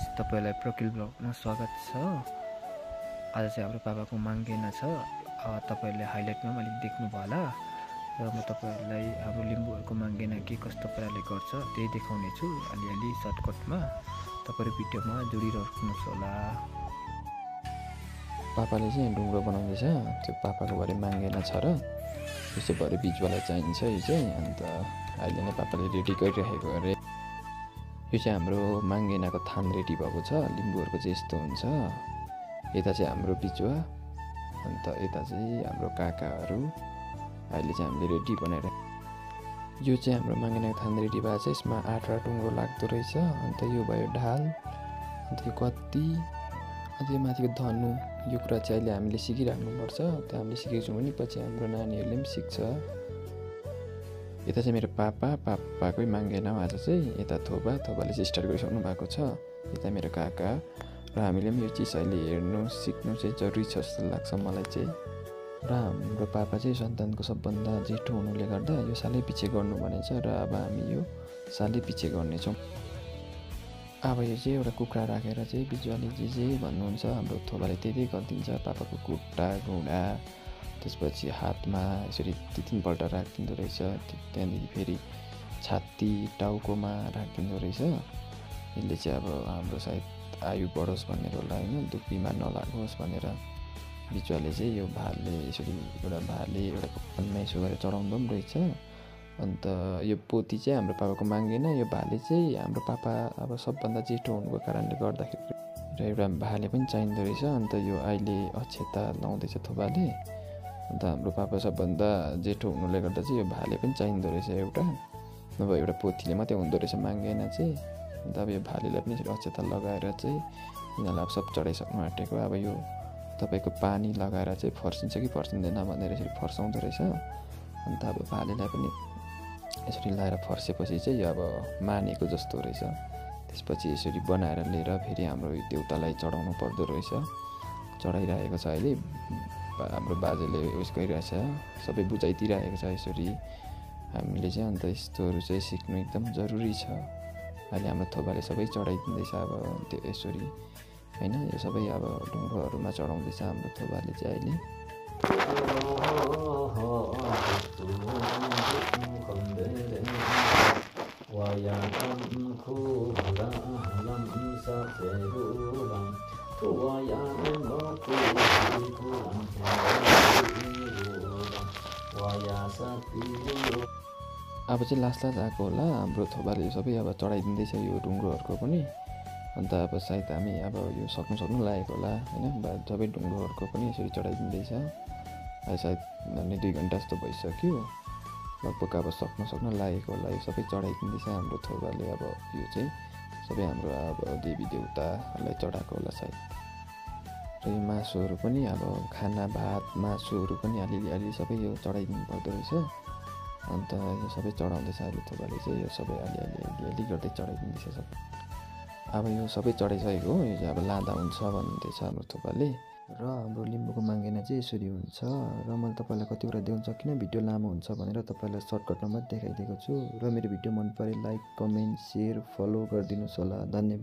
तपाईलाई प्रकिल ब्लगमा स्वागत छ। आज चाहिँ हाम्रो पापाको माङ्गेना छ। तपाईहरुले हाइलाइटमा पनि अलिक देख्नु भयो होला र म तपाईहरुलाई हाम्रो लिम्बूहरुको माङ्गेना के कस्तो प्रकारले गर्छ त्यही देखाउने छु अलिअलि सर्टकटमा। तपाईहरु भिडियोमा जोडिराख्नुहोस् होला। पापाले चाहिँ ढुङ्ग्रो बनाउँदैछ। त्यो पापाको भरे माङ्गेना छ र यो चाहिँ भरे बिचवाला चाहिन्छ। यो चाहिँ अन्त अहिले नै पापाले रेडी गरिरहेको अरे। यो चाहिँ हाम्रो माङ्गेनाको थान रेडी भएको छ। लिम्बूहरुको चाहिँ यस्तो हुन्छ। यता चाहिँ हाम्रो बिचवा अन्त यता चाहिँ हाम्रो काकाहरु। अहिले चाहिँ हामीले रेडी बनाएर यो चाहिँ हाम्रो माङ्गेनाको थान रेडी भएको छ। यसमा 8 वटा ढुङ्ग्रो लाग्दो रहेछ। अन्त यो भयो ढाल, अन्त यो कत्ती, अन्त यो माथिको धनु। यो कुरा चाहिँ अहिले हामीले सिकिराख्नुपर्छ। त्यो हामीले सिकेको छौँ भने पछि हाम्रो नानीहरूले पनि सिक्छ। यता चाहिँ मेरो पापाकै माङ्गेना आज चाहिँ। यता थोपाले चाहिँ स्टार्ट गरिसक्नु भएको छ। यता मेरो काका र हामीले पनि यो चिज अहिले हेर्नु सिक्नु चाहिँ जरुरी छ जस्तो लाग्छ मलाई चाहिँ। र हाम्रो पापा चाहिँ सन्तानको सबभन्दा जेठो हुनुले गर्दा यो सालै पछि गर्नु भनेछ र अब हामी यो सालै पछि गर्नेछौँ। अब यो चाहिँ एउटा कुखुरा राखेर चाहिँ बिजुवाले जे भन्नुहुन्छ हाम्रो थोपाले त्यही गरिदिन्छ। पापाको खुट्टा घुँडा त्यसपछि हातमा यसरी 3 पल्ट राखिदिँदो रहेछ। त्यहाँदेखि फेरि छाती टाउकोमा राखिदिँदो रहेछ। यसले चाहिँ अब हाम्रो सायद आयु बढोस् भनेर होला हैन, दुख बिमार नलागोस् भनेर बिजुवाले चाहिँ यो भाले यसरी एउटा भाले एउटा कपालमा यसो गरेर चढाउँदो पनि रहेछ। अन्त यो पोती चाहिँ हाम्रो पापाको माङ्गेना। यो भाले चाहिँ हाम्रो पापा अब सबभन्दा जेठो हुनुको कारणले गर्दाखेरि र एउटा भाले पनि चाहिँदो रहेछ। अन्त यो अहिले अक्षता लाउँदैछ थोपाले। अन्त हाम्रो पापा सबभन्दा जेठो हुनुले गर्दा चाहिँ यो भाले पनि चाहिँदो रहेछ एउटा, नभए एउटा पोथीले मात्रै हुँदो रहेछ माङ्गेना चाहिँ। अन्त अब यो भालेलाई पनि यसरी अक्षता लगाएर चाहिँ यिनीहरूलाई अब सब चढाइसक्नु आँटेको। अब यो तपाईँको पानी लगाएर चाहिँ फर्सिन्छ कि फर्सिँदैन भनेर यसरी फर्साउँदो रहेछ। अन्त अब भालेलाई पनि यसरी लगाएर फर्सेपछि चाहिँ यो अब मानेको जस्तो रहेछ। त्यसपछि यसरी बनाएर लिएर फेरि हाम्रो देउतालाई चढाउनु पर्दो रहेछ। चढाइरहेको छ अहिले हाम्रो बाजेले उस गरिरहेछ, सबै बुझाइदिइरहेको छ यसरी हामीले चाहिँ। अन्त यस्तोहरू चाहिँ सिक्नु एकदम जरुरी छ। अहिले हाम्रो थोपाले सबै चढाइदिँदैछ अब त्यो यसरी हैन। यो सबै अब ढुङ्ग्रोहरूमा चढाउँदैछ हाम्रो थोपाले चाहिँ अहिले। अब चाहिँ लास्ट आएको होला। हाम्रो थोपाले सबै अब चढाइदिँदैछ यो ढुङ्ग्रोहरूको पनि। अन्त अब सायद हामी अब यो सक्नु लागेको होला हैन। सबै ढुङ्ग्रोहरूको पनि यसरी चढाइदिँदैछ। सायद 2 घन्टा जस्तो भइसक्यो लगभग। अब सक्नु लागेको होला। यो सबै चढाइदिँदैछ हाम्रो थोपाले। अब यो चाहिँ सबै हाम्रो अब देवी देउताहरूलाई चढाएको होला सायद। र यो मासुहरू पनि अब खाना भात मासुहरू पनि अलि सबै यो चढाइदिनु पर्दो रहेछ। अन्त यो सबै चढाउँदैछ अहिले थोपाले चाहिँ। यो सबै अलि गर्दै चढाइदिँदैछ सबै। अब यो सबै चढाइसकेको यो चाहिँ अब लाँदा हुन्छ भन्दैछ हाम्रो थोपाले। र हाम्रो लिम्बूको माङ्गेना चाहिँ यसरी हुन्छ। र मैले तपाईँलाई कतिवटा देखाउन सकिनँ, भिडियो लामो हुन्छ भनेर तपाईँलाई सर्टकटमा मात्रै देखाइदिएको छु। र मेरो भिडियो मन परे लाइक कमेन्ट सेयर फलो गरिदिनुहोस् होला। धन्यवाद।